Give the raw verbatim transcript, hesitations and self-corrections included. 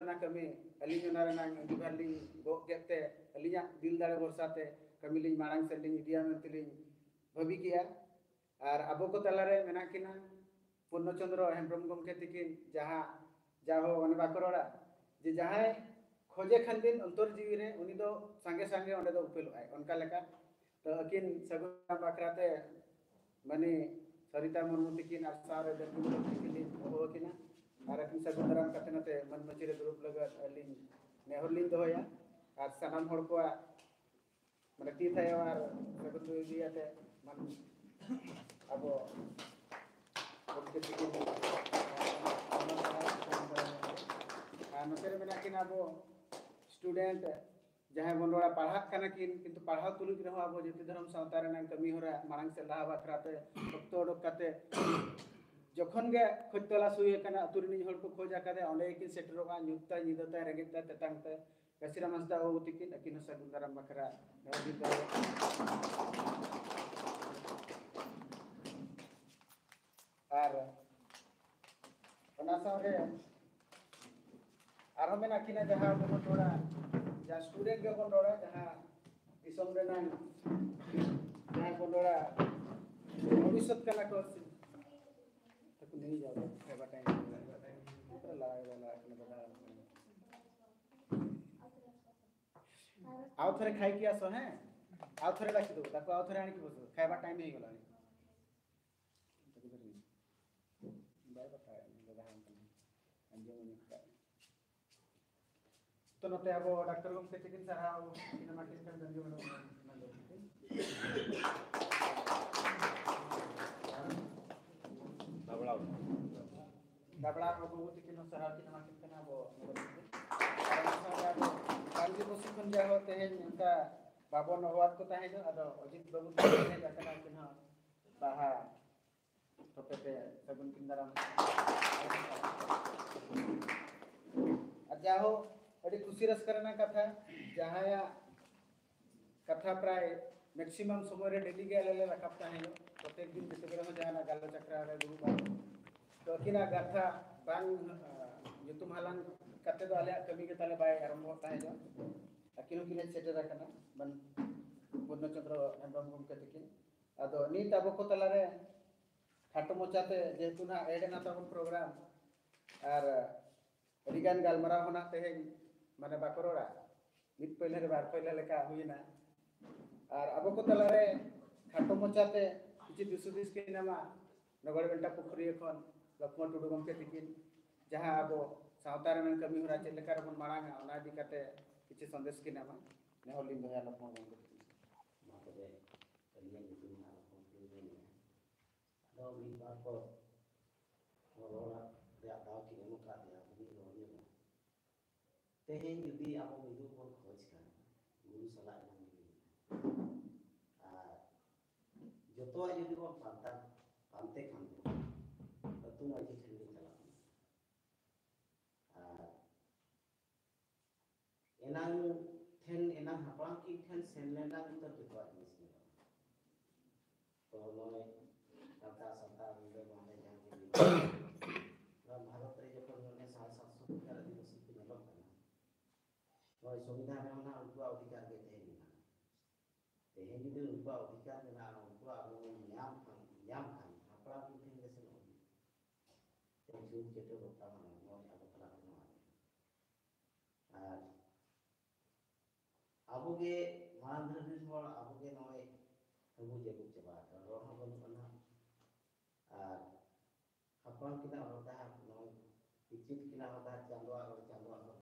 ᱚᱱᱟ ᱠᱟᱹᱢᱤ ᱟᱹᱞᱤᱧ ᱚᱱᱟ ᱨᱮᱱᱟᱜ ᱟᱹᱜᱤᱵᱷᱟᱨ ᱞᱤᱧ ᱜᱚᱜ ᱠᱮᱫ ᱛᱮ ᱟᱹᱞᱤᱧᱟᱜ ᱫᱤᱞ ᱫᱟᱲᱮ ᱵᱷᱚᱨᱥᱟ ᱛᱮ ᱠᱟᱹᱢᱤ ᱞᱤᱧ ᱢᱟᱲᱟᱝ ᱥᱮᱫ ᱞᱤᱧ ᱤᱫᱤᱭᱟ ᱢᱮᱱᱛᱮ ᱞᱤᱧ ᱵᱷᱟᱹᱵᱤ ᱠᱮᱜᱼᱟ᱾ ᱟᱨ ᱟᱵᱚ ᱠᱚ ᱛᱟᱞᱟᱨᱮ ᱢᱮᱱᱟᱜ ᱠᱤᱱᱟ ᱯᱩᱨᱱᱚ ᱪᱚᱸᱫᱽᱨᱚ ᱦᱮᱢᱵᱨᱚᱢ ᱜᱚᱢᱠᱮ ᱛᱤᱠᱤᱱ, ᱡᱟᱦᱟᱸ ᱡᱟᱦᱳ ᱚᱱᱮ ᱵᱟᱠᱚ ᱨᱚᱲᱟ ᱡᱮ ᱡᱟᱦᱟᱸᱭ ᱠᱷᱚᱡᱮ ᱠᱷᱟᱱ ᱵᱤᱱ ᱚᱱᱛᱚᱨ ᱡᱤᱣᱤ ᱨᱮ, ᱩᱱᱤ ᱫᱚ ᱥᱟᱸᱜᱮ ᱥᱟᱸᱜᱮ ᱚᱸᱰᱮ ᱫᱚ ᱩᱯᱮᱞᱚᱜᱼᱟᱭ, ᱚᱱᱠᱟ ᱞᱮᱠᱟ᱾ ᱛᱚ ᱟᱹᱠᱤᱱ ᱥᱟᱹᱜᱩᱱ ᱵᱟᱠᱷᱨᱟ ᱛᱮ ᱢᱟᱹᱱᱤ ᱥᱚᱨᱤᱛᱟ ᱢᱩᱨᱢᱩ ᱛᱤᱠᱤᱱ ᱟᱨ ᱥᱟᱶᱨᱮ ᱫᱮᱵᱽ ᱢᱩᱨᱢᱩ ᱛᱤᱠᱤᱱ ᱞᱤᱧ ᱦᱚᱦᱚ ᱟᱹᱠᱤᱱᱟ᱾ ᱟᱨ ᱟᱹᱠᱤᱱ ᱥᱟᱹᱜᱩᱱ ᱫᱟᱨᱟᱢ ᱠᱟᱛᱮ ᱱᱚᱛᱮ ᱢᱟᱹᱱ ᱢᱟᱹᱪᱤ ᱨᱮ ᱫᱩᱲᱩᱵ ᱞᱟᱹᱜᱤᱫ ᱟᱹᱞᱤᱧ ᱱᱮᱦᱚᱨ ᱞᱤᱧ ᱫᱚᱦᱚᱭᱟ᱾ ᱟᱨ ᱥᱟᱱᱟᱢ ᱦᱚᱲ ᱠᱚᱣᱟᱜ ᱢᱟᱱᱮ ᱛᱤ ᱛᱷᱟᱭᱚ ᱟᱨ ᱥᱟᱹᱜᱩᱱ ᱫᱩᱭ ᱤᱫᱤ ᱟᱛᱮ ᱢᱟᱱ ᱟᱵᱚ ᱜᱚᱢᱠᱮ ᱛᱤᱠᱤᱱ ᱟᱨ ᱱᱚᱛᱮ ᱨᱮ ᱢᱮᱱᱟᱜ ᱠᱤᱱᱟ ᱟᱵᱚ student ᱡᱟᱦᱟᱸᱭ ᱵᱚᱱ ᱨᱚᱲᱟ ᱯᱟᱲᱦᱟᱜ ᱠᱟᱱᱟ ᱠᱤᱱ, ᱠᱤᱱᱛᱩ ᱯᱟᱲᱦᱟᱣ ᱛᱩᱞᱩᱡ ᱨᱮᱦᱚᱸ ᱟᱵᱚ ᱡᱟᱹᱛᱤ ᱫᱷᱚᱨᱚᱢ ᱥᱟᱶᱛᱟ ᱨᱮᱱᱟᱜ ᱠᱟᱹᱢᱤ ᱦᱚᱨᱟ ᱢᱟᱲᱟᱝ ᱥᱮᱫ ᱞᱟᱦᱟ ᱵᱟᱠᱷᱨᱟ ᱛᱮ ᱚᱠᱛᱚ ᱚᱰᱚᱠ ᱠᱟᱛᱮ ᱡᱚᱠᱷᱚᱱ ᱜᱮ ᱠᱷᱚᱡᱽ ᱛᱚᱞᱟᱥ ᱦᱩᱭ ᱟᱠᱟᱱᱟ, ᱟᱹᱛᱩ ᱨᱤᱱᱤᱡ ᱦᱚᱲ ᱠᱚ ᱠᱷᱚᱡᱽ ᱟᱠᱟᱫᱮ, ᱚᱸᱰᱮ ᱜᱮᱠᱤᱱ ᱥᱮᱴᱮᱨᱚᱜᱼᱟ᱾ ᱧᱩᱛ ᱛᱟᱭ, ᱧᱤᱫᱟᱹ ᱛᱟᱭ, ᱨᱮᱸᱜᱮᱡ ᱛᱟᱭ, ᱛᱮᱛᱟᱝ ᱛᱟᱭ, ᱠᱟᱹᱥᱤᱨᱟᱢ ᱦᱟᱸᱥᱫᱟ ᱵᱟᱹᱵᱩ ᱛᱤᱠᱤᱱ ᱟᱹᱠᱤᱱ ᱦᱚᱸ ᱥᱟᱹᱜᱩᱱ ᱫᱟᱨᱟᱢ ᱵᱟᱠᱷᱨᱟ ᱱᱮᱦᱚᱨ ᱞᱤᱧ ᱫᱚᱦᱚᱭᱟ᱾ ᱟᱨ ᱚᱱᱟ ᱥᱟᱶᱨᱮ ᱟᱨᱦᱚᱸ ᱢᱮᱱᱟᱜ ᱠᱤᱱᱟ ᱡᱟᱦᱟᱸ ᱵᱚᱱ ᱨᱚᱲᱟ, ᱡᱟᱦᱟᱸ student ᱜᱮᱵᱚᱱ ᱨᱚᱲᱟ, ᱡᱟᱦᱟᱸ ᱫᱤᱥᱚᱢ ᱨᱮᱱᱟᱜ ᱡᱟᱦᱟᱸ ᱵᱚᱱ ᱨᱚᱲᱟ ᱵᱷᱚᱵᱤᱥᱥᱚᱛ ᱠᱟᱱᱟ ᱠᱚ᱾ ᱛᱟᱠᱚ ᱱᱤᱭᱟᱹ ᱡᱟᱭᱜᱟ ᱨᱮ ᱵᱟᱴᱟᱭ ᱞᱟᱲᱟ ᱞᱟᱲᱟ ᱠᱟᱱᱟ ᱫᱟᱫᱟ᱾ ᱟᱣ ᱛᱷᱚᱨᱮ ᱠᱷᱟᱭ ᱠᱤᱭᱟ ᱥᱚ, ᱦᱮᱸ, ᱟᱣ ᱛᱷᱚᱨᱮ ᱰᱟᱠᱤ ᱫᱚ, ᱛᱟᱠᱚ ᱟᱣ ᱛᱷᱚᱨᱮ ᱟᱱᱤ ᱠᱤ ᱵᱚᱥᱚ, ᱠᱷᱟᱭᱵᱟ time ᱦᱩᱭ ᱜᱮᱞᱟ᱾ ᱵᱟᱭ ᱵᱟᱛᱟᱣᱮᱫ ᱫᱟᱫᱟ ᱦᱟᱲᱟᱢ ᱠᱟᱱᱟ, ᱟᱸᱡᱚᱢ ᱧᱚᱜ ᱠᱟᱜ᱾ ᱛᱚ ᱱᱚᱛᱮ ᱟᱵᱚ ᱰᱟᱠᱛᱟᱨ ᱜᱚᱢᱠᱮ ᱛᱤᱠᱤᱱ ᱥᱟᱨᱦᱟᱣ ᱠᱤᱱ ᱮᱢᱟ ᱠᱤᱱ ᱠᱟᱱ ᱫᱚ᱾ ᱫᱟᱵᱲᱟᱣ᱾ ᱫᱟᱵᱲᱟ ᱵᱟᱹᱵᱩ ᱛᱤᱠᱤᱱ ᱦᱚᱸ ᱥᱟᱨᱦᱟᱣ ᱠᱤᱱ ᱮᱢᱟ ᱠᱤᱱ ᱠᱟᱱᱟ ᱟᱵᱚ᱾ ᱟᱨ ᱚᱱᱟ ᱥᱟᱶᱛᱮ ᱟᱵᱚ ᱵᱟᱝᱜᱤ ᱵᱚᱥᱤ ᱠᱷᱚᱱ ᱡᱟᱦᱟᱸ ᱛᱮᱦᱮᱧ ᱚᱱᱠᱟ ᱵᱟᱵᱚᱱ ᱦᱚᱦᱚᱣᱟᱫ ᱠᱚ ᱛᱟᱦᱮᱸ ᱫᱚ, ᱟᱫᱚ ᱚᱡᱤᱛ ᱵᱟᱹᱵᱩ ᱛᱤᱠᱤᱱ ᱦᱮᱡ ᱟᱠᱟᱱᱟ, ᱩᱱᱠᱤᱱ ᱦᱚᱸ ᱵᱟᱦᱟ ᱦᱚᱛᱮᱛᱮ ᱥᱟᱹᱜᱩᱱ ᱠᱤᱱ ᱫᱟᱨᱟᱢ᱾ ᱟᱨ ᱡᱟᱦᱳ, ᱟᱹᱰᱤ ᱠᱩᱥᱤ ᱨᱟᱹᱥᱠᱟᱹ ᱨᱮᱱᱟᱜ ᱠᱟᱛᱷᱟ, ᱡᱟᱦᱟᱸᱭᱟᱜ ᱠᱟᱛᱷᱟ ᱯᱨᱟᱭ maximum ᱥᱚᱢᱚᱭ ᱨᱮ daily ᱜᱮ ᱟᱞᱮ ᱞᱮ ᱨᱟᱠᱟᱵ ᱛᱟᱦᱮᱸᱱᱟ, ᱯᱨᱚᱛᱮᱠ ᱫᱤᱱ ᱡᱮᱛᱮ ᱠᱚᱨᱮ ᱦᱚᱸ ᱡᱟᱦᱟᱱᱟᱜ ᱜᱟᱞᱚᱪ ᱟᱠᱷᱲᱟ ᱨᱮ ᱫᱩᱲᱩᱵ ᱵᱟᱲᱟ᱾ ᱛᱚ ᱟᱹᱠᱤᱱᱟᱜ ᱠᱟᱛᱷᱟ ᱵᱟᱝ, ᱟᱸ, ᱧᱩᱛᱩᱢ ᱦᱟᱞᱟᱝ ᱠᱟᱛᱮ ᱫᱚ ᱟᱞᱮᱭᱟᱜ ᱠᱟᱹᱢᱤ ᱜᱮ ᱛᱟᱞᱮ ᱵᱟᱭ ᱟᱨᱟᱢᱵᱷᱚᱜ ᱛᱟᱦᱮᱸᱫ᱾ ᱟᱹᱠᱤᱱ ᱦᱚᱸᱠᱤᱱ ᱦᱮᱡ ᱥᱮᱴᱮᱨ ᱟᱠᱟᱱᱟ, ᱢᱟᱱ ᱯᱩᱨᱱᱚ ᱪᱚᱸᱫᱽᱨᱚ ᱦᱮᱢᱵᱨᱚᱢ ᱜᱚᱢᱠᱮ ᱛᱟᱹᱠᱤᱱ᱾ ᱟᱫᱚ ᱱᱤᱛ ᱟᱵᱚ ᱠᱚ ᱛᱟᱞᱟᱨᱮ ᱠᱷᱟᱴᱚ ᱢᱚᱪᱟᱛᱮ ᱡᱮᱦᱮᱛᱩ ᱱᱟᱦᱟᱜ ᱮᱰ ᱮᱱᱟ ᱛᱟᱵᱚᱱ ᱯᱨᱳᱜᱨᱟᱢ, ᱟᱨ ᱟᱹᱰᱤᱜᱟᱱ ᱜᱟᱞᱢᱟᱨᱟᱣ ᱦᱚᱸ ᱱᱟᱜ ᱛᱮᱦᱮᱧ ᱢᱟᱱᱮ ᱵᱟᱠᱚ ᱨᱚᱲᱟ, ᱢᱤᱫ ᱯᱟᱹᱭᱞᱟᱹ ᱨᱮ ᱵᱟᱨ ᱯᱟᱹᱭᱞᱟᱹ ᱞᱮᱠᱟ ᱦᱩᱭᱮᱱᱟ᱾ ᱟᱨ ᱟᱵᱚ ᱠᱚ ᱛᱟᱞᱟᱨᱮ ᱠᱷᱟᱴᱚ ᱢᱚᱪᱟᱛᱮ ᱠᱤᱪᱷᱩ ᱫᱤᱥ ᱦᱩᱫᱤᱥ ᱠᱤᱱ ᱮᱢᱟ ᱱᱚᱜᱚᱲ ᱵᱮᱱᱴᱟ ᱯᱩᱠᱷᱨᱤᱭᱟᱹ ᱠᱷᱚᱱ ᱞᱚᱠᱷᱢᱚᱬ ᱴᱩᱰᱩ ᱜᱚᱢᱠᱮ ᱛᱤᱠᱤᱱ, ᱡᱟᱦᱟᱸ ᱟᱵᱚ ᱥᱟᱶᱛᱟ ᱨᱮᱱᱟᱜ ᱠᱟᱹᱢᱤ ᱦᱚᱨᱟ ᱪᱮᱫ ᱞᱮᱠᱟ ᱨᱮᱵᱚᱱ ᱢᱟᱲᱟᱝᱟ, ᱚᱱᱟ ᱤᱫᱤ ᱠᱟᱛᱮ ᱠᱤᱪᱷᱩ ᱥᱟᱸᱫᱮᱥ ᱠᱤᱱ ᱮᱢᱟ᱾ ᱱᱮᱦᱚᱨ ᱞᱤᱧ ᱫᱚᱦᱚᱭᱟ ᱞᱚᱠᱷᱢᱚᱬ ᱜᱚᱢᱠᱮ ᱛᱤᱠᱤᱱ᱾ ᱢᱟ ᱛᱚᱵᱮ, ᱟᱹᱞᱤᱧᱟᱜ ᱧᱩᱛᱩᱢ ᱦᱟᱸᱜ ᱞᱚᱠᱷᱢᱚᱬ ᱴᱩᱰᱩ ᱞᱤᱧ ᱢᱮᱱᱮᱫᱼᱟ᱾ ᱟᱫᱚ ᱢᱤᱫ ᱵᱟᱨ ᱠᱚ ᱨᱚᱲ ᱨᱮᱭᱟᱜ ᱫᱟᱣ ᱠᱤᱱ ᱮᱢ ᱟᱠᱟᱫ ᱞᱮᱭᱟ, ᱟᱫᱚ ᱞᱤᱧ ᱨᱚᱲ ᱧᱚᱜᱟ᱾ ᱛᱮᱦᱮᱧ ᱡᱩᱫᱤ ᱟᱵᱚ ᱢᱤᱫᱩᱜ ᱵᱚᱱ ᱠᱷᱚᱡᱽ ᱠᱷᱟᱱ, ᱜᱩᱨᱩ ᱥᱟᱞᱟᱜ ᱵᱚᱱ ᱡᱩᱢᱤᱫ ᱠᱷᱟᱱ, ᱟᱨ ᱡᱚᱛᱚᱣᱟᱜ ᱡᱩᱫᱤ ᱵᱚᱱ ᱯᱟᱱᱛᱟ, ᱯᱟᱱᱛᱮ ᱠᱷᱟᱱ ᱵᱚᱱ, ᱟᱹᱛᱩ ᱢᱟᱹᱡᱷᱤ ᱴᱷᱮᱱ ᱜᱮ ᱪᱟᱞᱟᱜ ᱢᱮ᱾ ᱟᱨ ᱮᱱᱟᱝ ᱴᱷᱮᱱ, ᱮᱱᱟᱝ ᱦᱟᱯᱲᱟᱢ ᱠᱤᱱ ᱴᱷᱮᱱ ᱥᱮᱱ ᱞᱮᱱᱟ ᱱᱤᱛᱚᱜ ᱡᱚᱛᱚᱣᱟᱜ ᱡᱤᱱᱤᱥ ᱧᱮᱞᱚᱜᱼᱟ᱾ ᱛᱚ ᱱᱚᱜᱼᱚᱭ ᱰᱟᱠᱟ ᱥᱟᱱᱛᱟᱲ ᱢᱩᱱᱰᱟᱹ ᱵᱟᱝᱞᱟ ᱡᱟᱦᱟᱸ ᱜᱮ ᱢᱮᱱᱟᱜᱼᱟ, ᱱᱚᱣᱟ ᱵᱷᱟᱨᱚᱛ ᱨᱮ ᱡᱚᱠᱷᱚᱱ ᱱᱚᱰᱮ ᱥᱟᱲᱮ ᱥᱟᱛᱥᱚ ᱯᱨᱚᱠᱟᱨ ᱟᱹᱫᱤᱵᱟᱹᱥᱤ ᱠᱚ ᱧᱮᱞᱚᱜ ᱠᱟᱱᱟ, ᱱᱚᱜᱼᱚᱭ ᱥᱚᱝᱵᱤᱫᱷᱟᱱ ᱨᱮ ᱚᱱᱟ ᱩᱱᱠᱩᱣᱟᱜ ᱚᱫᱷᱤᱠᱟᱨ ᱜᱮ ᱛᱟᱦᱮᱸ ᱞᱮᱱᱟ᱾ ᱛᱮᱦᱮᱧ ᱡᱩᱫᱤ ᱩᱱᱠᱩᱣᱟᱜ ᱚᱫᱷᱤᱠᱟᱨ ᱢᱮᱱᱟᱜᱼᱟ, ᱩᱱᱠᱩᱣᱟᱜ ᱟᱵᱚ ᱵᱚᱱ ᱧᱟᱢ ᱠᱷᱟᱱ, ᱧᱟᱢ ᱠᱷᱟᱱ ᱦᱟᱯᱲᱟᱢ ᱠᱚ ᱴᱷᱮᱱ ᱜᱮ ᱥᱮᱱᱚᱜ ᱦᱩᱭᱩᱜᱼᱟ᱾ ᱛᱮᱦᱮᱧ ᱡᱩᱜᱽ ᱡᱮᱴᱟ ᱵᱚᱨᱛᱚᱢᱟᱱ ᱱᱚᱜᱼᱚᱭ ᱟᱵᱚ ᱛᱟᱞᱟ ᱨᱮ ᱱᱚᱣᱟ ᱟᱨ ᱟᱵᱚᱜᱮ ᱢᱟᱲᱟᱝ ᱫᱷᱟᱨᱮ ᱨᱮᱱ ᱦᱚᱲ, ᱟᱵᱚᱜᱮ ᱱᱚᱜᱼᱚᱭ ᱟᱹᱵᱩᱡ ᱟᱹᱜᱩ ᱪᱟᱵᱟ ᱟᱠᱟᱱᱟ, ᱨᱚᱲ ᱦᱚᱸ ᱵᱟᱹᱱᱩᱜ ᱟᱱᱟ᱾ ᱟᱨ ᱦᱟᱯᱲᱟᱢ ᱠᱤᱱᱟᱜ ᱦᱚᱨ ᱰᱟᱦᱟᱨ ᱱᱚᱜᱼᱚᱭ ᱯᱤᱪᱷᱤᱛ ᱠᱤᱱᱟ ᱦᱚᱨ ᱰᱟᱦᱟᱨ ᱪᱟᱸᱫᱳᱣᱟᱜ ᱨᱚᱲ, ᱪᱟᱸᱫᱳᱣᱟᱜ ᱦᱚᱨ